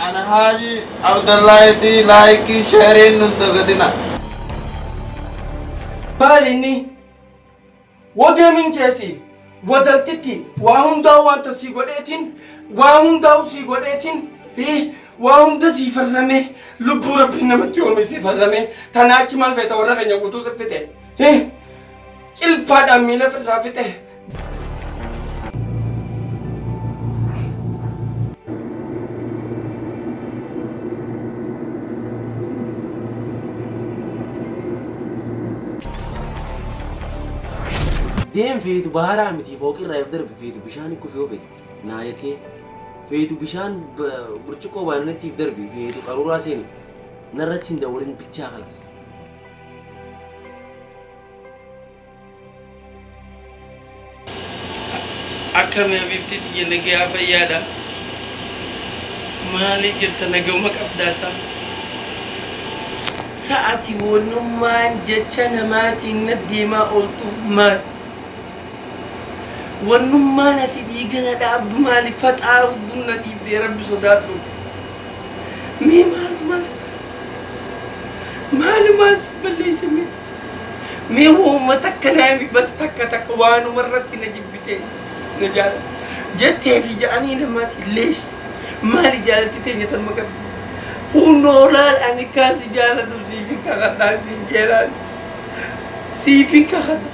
Ana Haaji Abdallaahiti laayikii sheeriin nun dagatina. Maali inni? Wo deemin jeesi wadaltitti waa hundaa wanta sii godheetiin waa hundaa'u sii godheetiin waa hunda sii farramee lubbuu rabbiin namatti uume sii farramee tanaa achi maal feeta warra keenya guutuu si fixe cilfaadhaan miila firraa fixe. Deem feetu baharaa miti fooqirraa if darbi feetu bishaan kufi yoo feete naa jettee feetu bishaan burcuqqoo baananitti if darbi feetu qaruuraa seeni narratti hin dawwalin bichaa kalaas. Akkami habibtii tiyya nagayaa fayyaadha maali jirta nagahuma qabdaa sa. Sa ati wannummaan jecha namaatiin na deemaa ooltuuf maal? Wannummaan ati dhiiga na dhaabdu maali? Faxaa hudduun na dhiibdee rabbi sodaadhu. Mee maalumaan si maalumaan si balleesse mee? Mee wooma takka naa himi bas takka takka waanuma irratti na jibbite na jaalladha jettee fi ja'anii namaati leesh maali jaalalti teenya tanuma qabdi hunoo laal ani kaan si jaaladhu siifin kakadhaan siin jeelaan siifin kakadha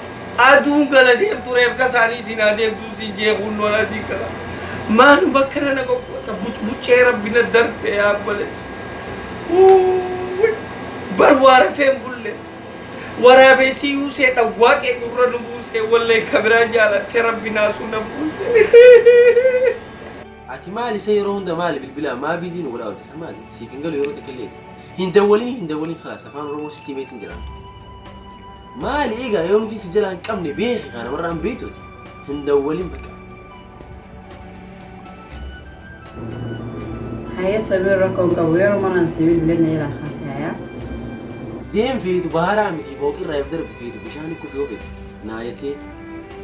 aduun gala deemtu reefka isaaniitiin haa deemtuu siin jee hunnoo laa siin kakadha maaluma akkana na qoqqoota bucbuccee rabbi na darbe yaa obboleessa Bar waa rafee hin bulle. Waraabessi yuusee dhawwaa kee gurra nu buusee wallee kabiraa jaalatte rabbi naasuu na buuse. Ati maali isa yeroo hunda maali bilbila maa biizii nu godhaa oolta isa maali siif hin galu yeroo takka illeeti hin dawwalin hin dawwalin kalaas afaan oromoo sitti himeetiin jira maali egaa yoo nuti si jalaa hin qabne beeki kaa namarraa hin beektuuti hin dawwalin bakka. Haye Samir rakkoo hin qabu yeroo manaan si bilbilee na jalaa kaase hayaa. Deem feetu baharaa miti fooqirraa if darbi feetu bishaan kufi yoo feete naa jettee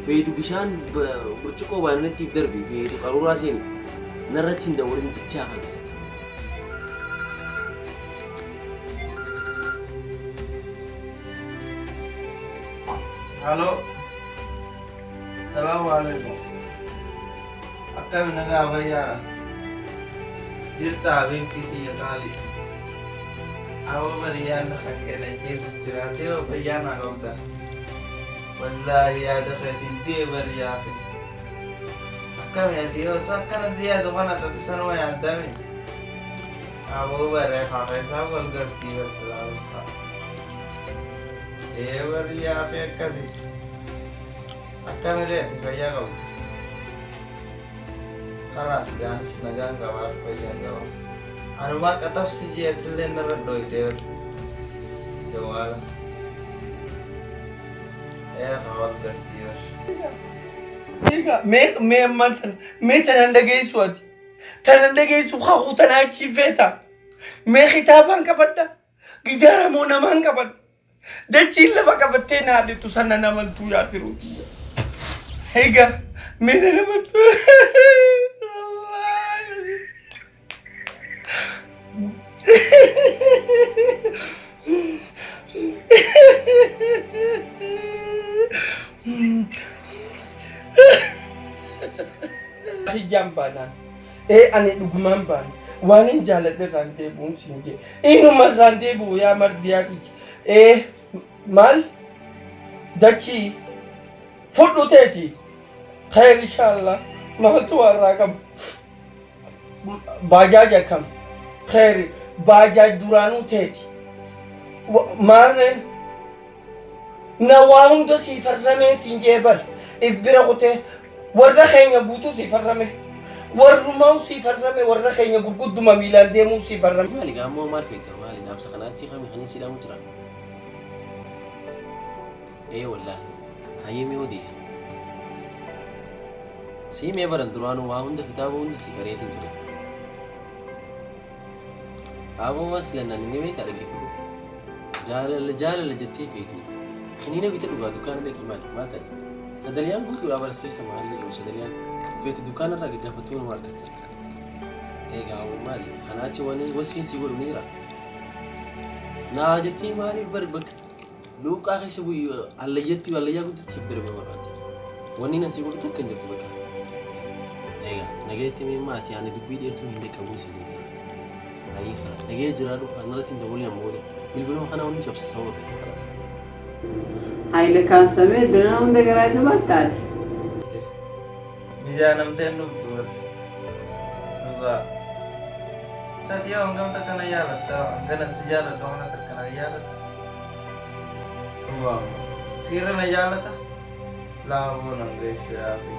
feetu bishaan burcuqqoo baananitti if darbi feetu qaruuraa seeni narratti hin dawwalin bichaa kanas. Halo. Salaamu alaikum. Akkami nagaa fayyaadha? Jirta habiibtii tiyya qaalii. Aboo bari yaadni kan kee na ajjeesuuf jiraatee hoo fayyaa naa qabda. Wallaahi yaada keetiin du'e bari yaafe. Akkami ati yoo isa akkana si yaadu kana ati sanuma yaaddami. Aboo bari akaaka isaa wal gartii bar silaa usaa. Ee bari yaafe akkasi. Akkami ree ati fayyaa qabda? Kalaas gaanis nagaan qaba fayyaan qaba. Anumaa qaxabsi jee atillee narra dhooytee bar. Jawaala. Ee kaa wal gartii bar. Egaa mee mee ammaan tana mee tanan dhageessu ati tanan dhageessu kakuu tanaa achii feeta mee kitaabaan qabadha gidaara moo namaan qabadha Dachiin lafa qabattee naa dhittu sana namantuu yaa tiruu tiyya. Egaa mee na namantuu. Hiyyaan baanaan. Ee ani dhugumaan baana. Waan hin jaaladhe irraan deebi'uun siin jee. Inuma irraan deebi'u yaa mardiyaa tiyya. Ee maal dachii fudhu teeti. Khayr inshallah maaltu waa irraa qaba. Baajaaj akkam? Khayr baajaaj duraanuu teeti. Maarreen Na waa hunda sii farrameen siin jee bar if bira kutee warra keenya guutuu sii farrame warrumaa'u sii farrame warra keenya gurgudduma miilaan deemuu sii farrame. Maali gaa ammoo maal feeta maali dhaamsa kanaa achii kami kaniin si dhaamu jira. Ee wallaahi hayyee mee odeessi. Sii mee baran duraanuu waa hunda kitaaba hunda si qareetiin ture. Aboo aslan ani ni beektaa dhaggeeffadhu. Jaalala jaalala jettee feetu. Kiniina bita dhugaa dukkaana dhaqii maali maal ta'e? Sadaliyaan guutuudha baras keessa maalli jiru sadaliyaan feetu dukkaana irraa gaggaafattuu nama argatta. Egaa maali? Kanaa achi wani wasfiin si godhu ni jira. Naa jettee maaliif bar bakka luuqaa keessa bu'i hallayyatti hallayyaa guddaatti siif darbe barbaadde. Wanni nan si godhu takka hin jirtu bakka. Egaa nagayetti mee maati ani dubbii dheertuu hin qabu si godhu. Ayii kalaas nagayee jiraadhu kanarratti hin dawwalin amma booda. Bilbiluma kana wanni cabsa sababa keetii kalaas. Haayile kaansamee dina hunda garaa jabaataati. Mizaanamteen dhumtu bar. Dhugaa. Sati yoo hangam takka na jaalatta hangana si jaaladha mana takka na jaalatta. Dhugaa. Siirra na jaalata? Laaboo nan geessu yaafi.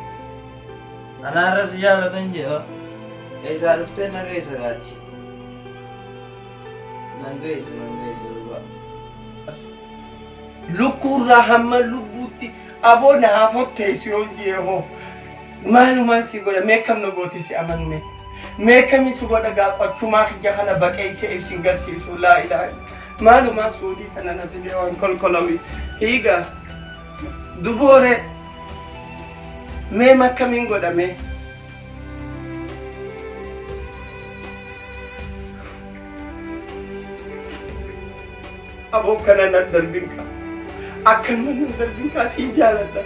Anaarra si jaalatan jedha. Eessaa dhuftee na geessa gaati. Nan geessu nan geessu dhugaa. Lukkuurraa hamma lubbuutti aboo na haa fotteessu yoon jee hoo maalumaan si godha mee akkam na goote si amanne mee akkamiin si godha gaa qochumaa kiyya kana baqeessee ibsin garsiisu laa ilaaha maalumaa suudii tana na fidee waan kolkolami hiiga duboore mee makkamiin godha mee. Aboo kana nan darbin kaa. Akkanuma nan darbin kaa siin jaaladha.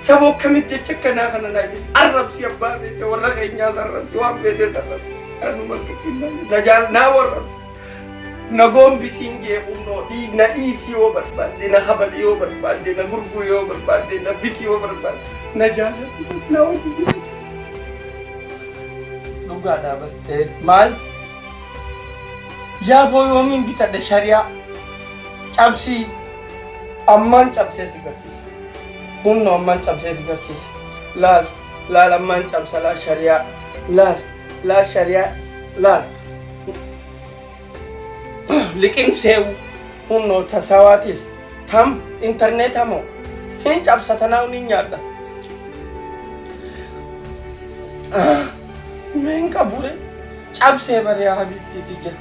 Saboo akkamitti jecha akkanaa kana naa jedhe. Arrabsi abbaa beekte warra keenyaas arrabsi waan beektes arrabsi. Kanuma xixinnaan na jaal naa warrabsi. Na goombisiin jee humnoo dhii na dhiisi yoo barbaadde na kabali yoo barbaadde na gurguri yoo barbaadde na biti yoo barbaadde na jaaladhu na wajji jiraadhu. Dhugaadhaa bar. Maal? Yaa boo yoomiin bitadhe shari'aa cabsii ammaan cabsee si garsiisa. Humna ammaan cabsee si garsiisa. Laal laal ammaan cabsa laal shari'aa laal laal shari'aa laal. Liqimseewu humnoo tasawaatis tam intarneeta moo hin cabsa tanaa ni nyaadha. Meen qabure cabsee bare yaa habibtii tiyya.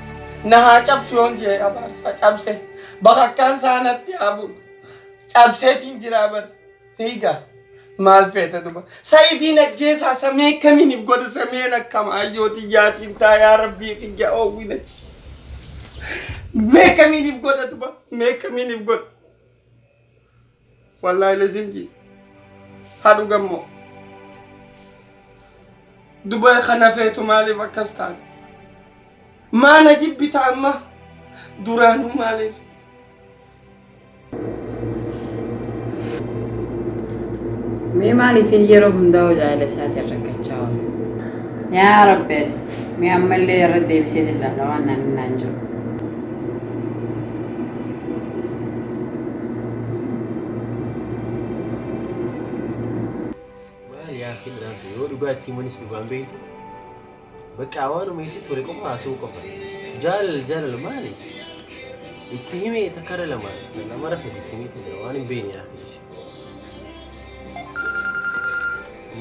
Na haa cabsu yoon jee abaarsa cabse. Bakakkaan saanatti haa bulu. Cabseetiin jiraa bar. Hiiga. Maal feete duba. Sayifiin ajjeesaa samee kamiiniif godha sameen akkam ayyoo tiyyaatiin taa yaa rabbii kiyya oowwina. Mee kamiiniif godha duba. Mee kamiiniif godha. Wallaahi lazim ji. Haa dhugammoo. Duba kana feetu maaliif akkas taate? Maa na jibbita amma? Duraanuu maaliif? Mee maaliifin yeroo hundaa jaalala isaatiin rakkachaa oolu? Yaa Rabbi ati mee ammallee irra deebiseetiin ilaala waan naan naan jiru. Maali yaa akhi dhaan yoo dhugaa itti himanis dhugaan beektu. Bakka waanuma isii tole qofa haasa'uu qofa. Jaalala jaalala maali? Itti himee takka irra lama lamarra sadi itti himee jira waan hin beekne yaa akhi.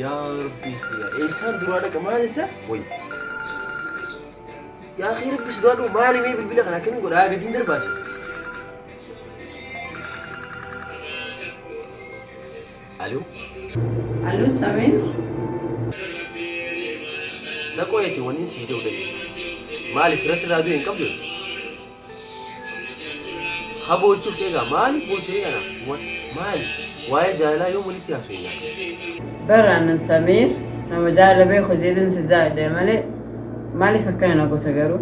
Yaa Rabbi yaa eessaan duraa dhaqa maal isa? Wayi. Yaa akhi Rabbi sodaadhu maali mee bilbila kana akkamiin godhaa gatiin darbaasi. Aluu. Aluu Samiir. Sa qoyati waniin sii jedhu dhage. Maali fira sirraa du'e hin qabdu ati? Ha boochuuf egaa maaliif boochanii kana? Maali? Waa'ee jaalalaa yoom walitti haasofna? Bara anan Samiir nama jaalala beeku jedhin si jaalladhe malee maaliif akkana na goota garuu?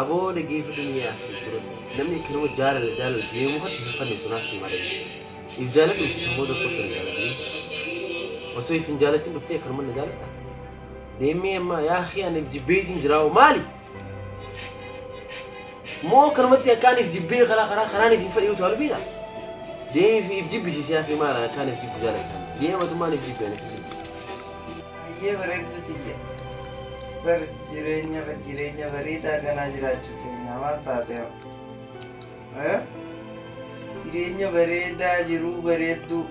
Aboo dhageeffadhu ni yaa dura. Namni akkanuma jaalala jaalala jee mukatti hin fannisu naas hin malee. If jaaladhuuti san booda kottu na jaaladhu. Osoo if hin jaalatin dhuftee akkanuma na jaaladha. Deemee amma yaa akhi ani if jibbeetiin jiraa'u maali? Moo akkanumatti akkaan if jibbee karaa karaa karaan if hin fedhiu ta'u beekta? Deemee if jibbisiisi yaa akhi maal akkaan if jibbu jaalatan. Deemee matummaan if jibbe ani if jibbe. Baay'ee bareeddu tiyya. Bar jireenya jireenya bareedaa kanaa jiraachuu teenya maal taate hoo? Eh? Jireenya bareedaa jiruu bareedduu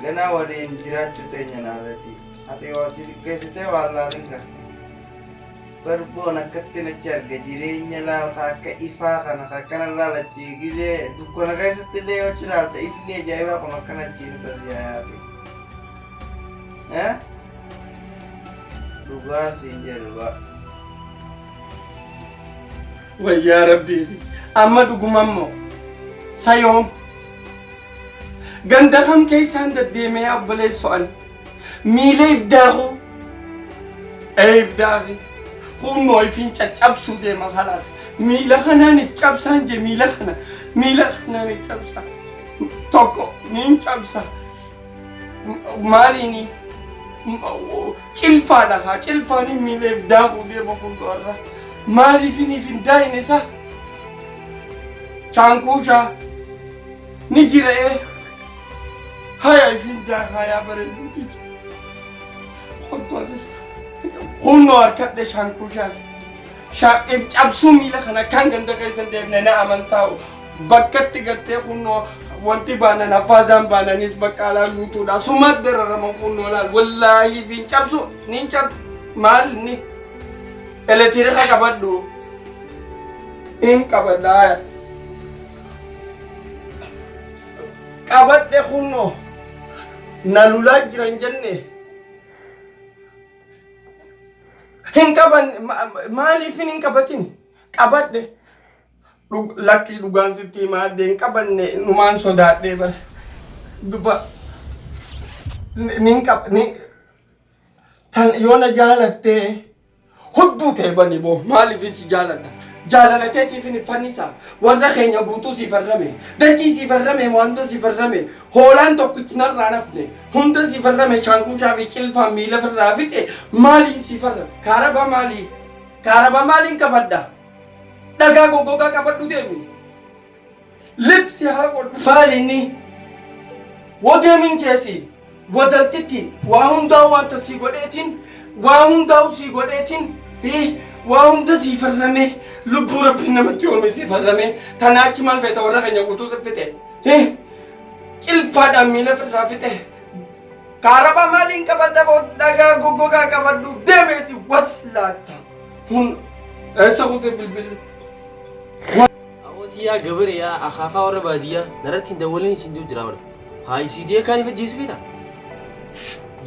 ganaa waliin jiraachuu teenya naafati. Ati yoo ati xiqqeessitee waan laalin ka. Bar boon akkatti nachi arga jireenya laal ka akka ifaa kana ka akkana laal achi gizee dukkana keessatti illee yoo achi laalte ifni ajaa'ibaa kun akkana achi nu tasiyaafi. Eh? Dhugaa siin jedhu dhugaa. Wayyaa rabbii amma dhugumammoo sayoom ganda kam keessaan deddeemee obboleessoo ani miila ifdaakuu ee ifdaaki kunnoo ifiin caccabsuu deema kalaas miila kanaan if cabsaan jee miila kana miila kanaan if cabsa tokko niin cabsa maaliini cilfaadha kaa cilfaaniin miila if daakuu deema fuuldurarra maaliifiniif hin daayine isa shaankuushaa ni jira ee haya ifin daakaa yaa bareeduuti kottu atis kunnoo harkadhe shaankuushaas If cabsuu miila kana akkaan ganda keessa hin deemne na amantaa'u. Bakkatti gartee kunnoo wanti baanan hafaazaan baananis baqqaalaa guutuudha. Suma dararama kunnoo laal. Wallaahi if hin cabsu nin cabsu maal ni elektiriika qabadhu. Hin qabadha. Qabadhe kunnoo na lulaa jiran jenne. Hin qaban maaliifin hin qabatin qabadhe lakkii dhugaan sitti himaa adde hin qabanne numaan sodaadhee bara duba nin qab ni tan yoo na jaalattee hudduu ta'e bani boo maaliif si jaaladha jaalala teetiif hin fannisa warra keenya guutuu si farrame dachii si farrame wanta si farrame Hoolaan tokkichi narraa nafne hunda si farrame shaankuushaa fi cilfaan miila firraa fixe maaliin si farrame kaaraba maalii kaaraba maaliin qabadha dhagaa goggogaa qabadhu deemi libsi haa godhu maali inni wodeemin keessi wadaltitti waa hundaa wanta sii godheetiin waa hundaa sii godheetiin waa hunda sii farrame lubbuu rabbiin namatti uume sii farrame tanaachi maal feeta warra keenya guutuu si fixe. Cilfaadhaan miila ofirraa fixe. Kaaraba maaliin qabadha boo dhagaa goggogaa qabadhu deemeesi waslaatta. Hun eessa kute bilbilli? Awwatii yaa gabare yaa akaafaa warra baadiyyaa narratti hin dawwalin isin jiru jira bara. Haa isii jee kaan ifa jeesu beeta.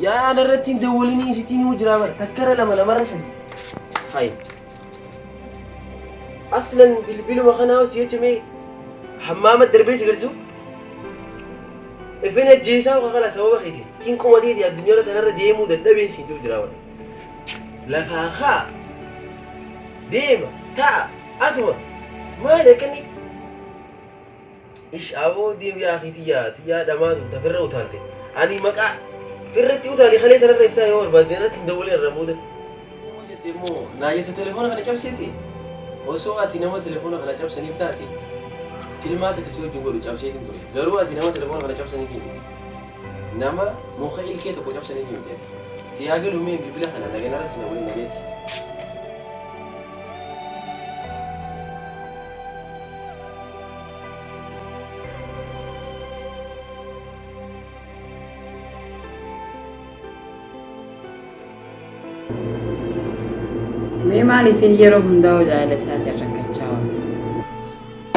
Yaa narratti hin dawwalin isitiin himu jira bara. Takkara lama lamarra shan. Hayi. Aslan bilbiluma kanaa si jecha mee hammaama darbee si garsiisu. Ifin ajjeesaa waa kana sababa keetiin cinquma teeti addunyaarra tanarra deemuu dadhabeen siin jiru jira bara. Lafaa kaa deema ta'a atuma maali akkanni Ish aboo deem yaa akii tiyyaa tiyyaa dhamaatu tafirra utaalte ani maqaa firratti utaali kalee tanarra iftaa yoo barbaadde irratti hin dawwalin irra booda. Jette immoo naa jette telefoona kana cabseeti osoo ati nama telefoona kana cabsaniif taate kilmaa takka si wajjin godhu cabseetiin ture garuu ati nama telefoona kana cabsaniif miti nama muka ilkee tokko cabsaniif miti ati si haa galu mee bilbila kana naganarratti na waliin nageetti. Mee maaliifin yeroo hundaa'u jaalala isaatiin rakkachaa oola?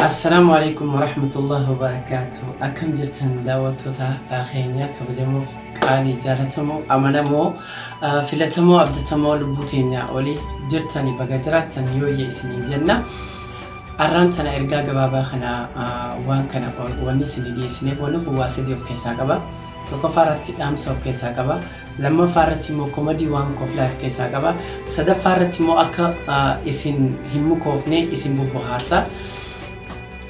Assalaamu alaikum warahmatullahi wabarakaatu. Akkam jirtan daawwattoota keenya kabajamoof qaalii jaalatamoo amanamoo filatamoo abdatamoo lubbuu teenyaa olii jirtani baga jiraattan yooyya isiniin jenna. Arraan tana ergaa gabaabaa kana waan kana wanni isin dhiyeessineef wanni kun waa sadii of keessaa qaba. Tokkoffaa irratti dhaamsa of keessaa qaba. Lammaffaa irratti immoo komadii waan koflaa of keessaa qaba. Sadaffaa irratti immoo akka isin hin mukoofne isin bobbohaarsa.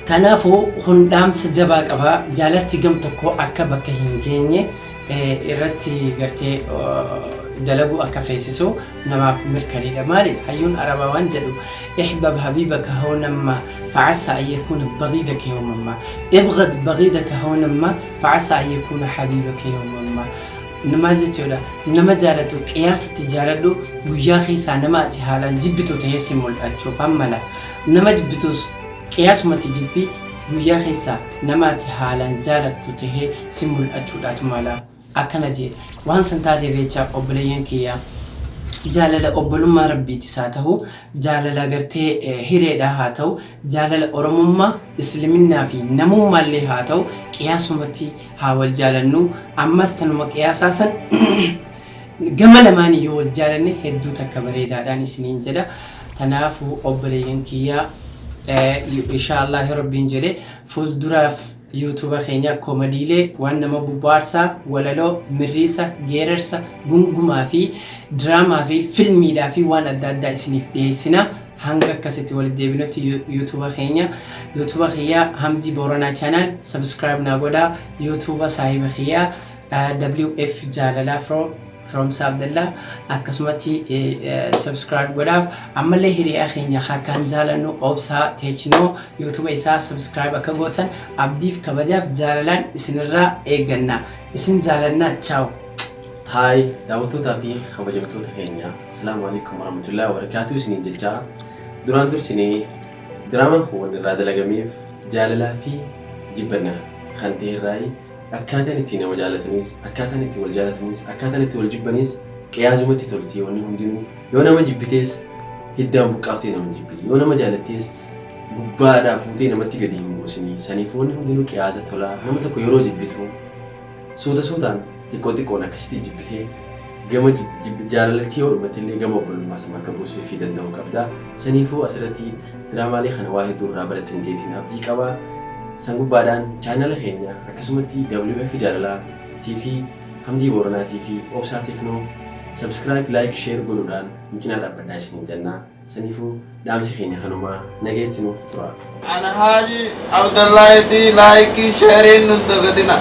Kanaafuu kun dhaamsa jabaa qaba. Jaalatti gam tokko akka bakka hin geenye irratti gartee dalaguu akka feesisu namaaf mirkaniidha. Maaliif hayyuun Arabaa waan jedhu ihbab habiibaka hawnan ma fa'asa an yakuuna bagiidaka yawman ma ibghad bagiidaka hawnan ma fa'asa an yakuuna habiibaka yawman ma maal jechuudha nama jaalatu qiyaasatti jaaladhu guyyaa keessaa nama ati haalaan jibbitu ta'ee si mul'achuuf hammala nama jibbitus qiyaasumatti jibbi guyyaa keessaa nama ati haalaan jaalattu tahee si mul'achuudhaatu mala. Akkana jee waan san taateef jecha obboleeyyan kiyya jaalala obbolummaa rabbiitis haa tahu jaalala gartee hireedhaa haa ta'u jaalala oromummaa isliminnaa fi namummaallee haa ta'u qiyaasumatti haa wal jaalannu ammas tanuma qiyaasaa san Gama lamaan yoo wal jaalanne hedduu takka bareedaadhaan isiniin jedha. Kanaafuu obboleeyyan kiyyaa, inshaallah Rabbiin jedhe fuulduraaf YouTube keenya koomadiilee, waan nama bubbaarsaa, walaloo, mirriisa, geerarsa, gungumaa fi diraamaa fi filmiidhaa fi waan adda addaa isiniif dhiyeessina. Hanga akkasitti walitti deebinutti YouTube keenya, YouTube kiyyaa Hamdii Booranaa Channel subscribe naa godhaa. YouTube saahiba kiyyaa WF Jaalalaa Firoomsa Abdallaa akkasumatti subscribe godhaaf. Ammallee hiriyaa keenya akkaan jaalannu Obsaa Teechinoo YouTube isaa subscribe akka gootan abdiif kabajaaf jaalalaan isinirraa eegganna. Isin jaalannaa, chaaw. Haay, daawwattootaa fi kabajamtoota keenya, Asalaamu alaikum warahmatullahi wabarakaatuh isiniin jechaa, duraan dursinee diraamaan kun wanni irraa dalagameef jaalalaa fi jibbanna kan ta'e irraayi. Akkaataan itti nama jaalatanis, akkaataan itti wal jaalatanis, akkaataan itti wal jibbanis qiyaasumatti tolti. Wanni hundinuu yoo nama jibbitees hiddaan buqqaaftee nama jibbini, yoo nama jaalattees gubbaadhaa fuutee namatti gadi hin buusini. Saniif wanni hundinuu qiyaasa tolaa. Nama tokko yeroo jibbitu suuta suutaan, xiqqoo xiqqoon akkasitti jibbitee gama jaalalatti yoo dhumatti illee gama obbolummaa sana bakka buusuu fi danda'uu qabda. Saniifuu asirratti diraamaalee kana waa hedduu irraa baratan jeetiin abdii qaba. San gubbaadhaan chaanala keenya akkasumatti WF Jaalalaa TV, Hamdii Booranaa TV, Obsaa Teknoo subscribe, like, share godhuudhaan nu cinaa dhaabbadhaa isiniin jennaa. Saniifuu dhaamsi keenya kanumaa, nageetti nuuf tura. Ana Haaji Abdallahiiti, like, share nun dagatina.